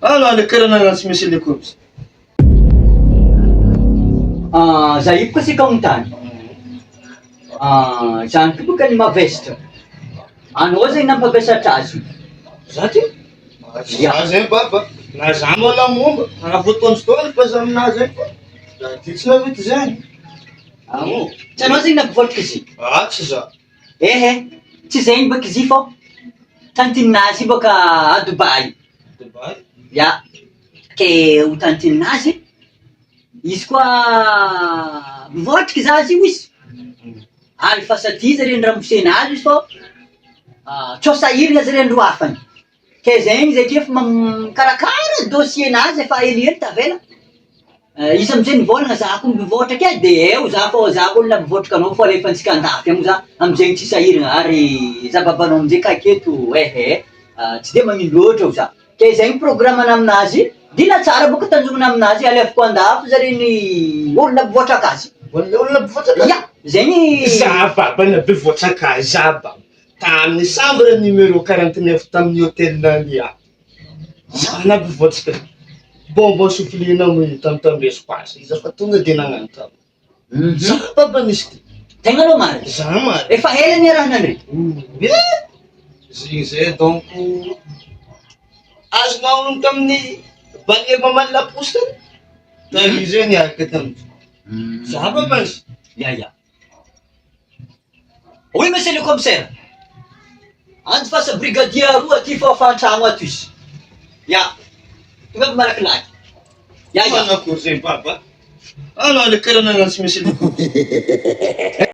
Anao le karaha nagnantso monsieur le commissaire. Ah, za io koa sika anontany. Ah, zany koa boka ny mavesatra. Anao zegny nampavesatra azy. Za ty? Ya. Za zegny baba. Na za mbola momba. Raha voatonjotono fa za aminazy zegny fa. Za ty tsy nahavita zegny. Ah, tsy anao zegny nampivotrika izy. Ah, tsy za. Ehe, tsy zegny baka izy io fô tantininazy io bôka à Dubaï. Dubaï? Ya, ke ho tantininazy, izy koa mivotriky zaza io izy, alefaso aty zare ny ramosenazy izy fô tsao sahirana zare andro hafany. Ke zegny izy ake efa mikarakara dossier nazy efa helihely tavela, izy amizay nivôlagna za ko mivoatra ke de eo za fô za ko olona mivotraka anao fô alefantsika andafy agny za amizegny tsy sahiragna ary za babanao amizay ka aketo ehe tsy de magnino loatra ho za, ke zegny programme-na aminazy dila tsara bôka tanjogna aminazy alefako andafy zare ny olona mivotraka azy, Olona mivotraka azy? ya zegny. Za babana be voatraka azy za baba. Tamin'ny chambre numéro 49 tamin'ny hôtel Nania. Za nampivoatsika bonbon soufflé-na moa tamin'ny tambesiko azy. Izy fa tonga de nagnano tamiko. Za baba nisy ty. Tegna aloha marina. Za marina. Efa ela niarahana ndry. Eh! Zegny zay donc azonao onony tamin'ny bannière mamaly laposy tany. Tary zay niaraka tamiko. Za baba nisy. Ya ya. Oui monsieur le commissaire! Andifasa brigadier aroa aty fa fa antragno ato izy. Ya! Tonga aby malakilaky. Ya ya. Manakory zay baba? Anao le karaha nagnantso monsieur le commissaire.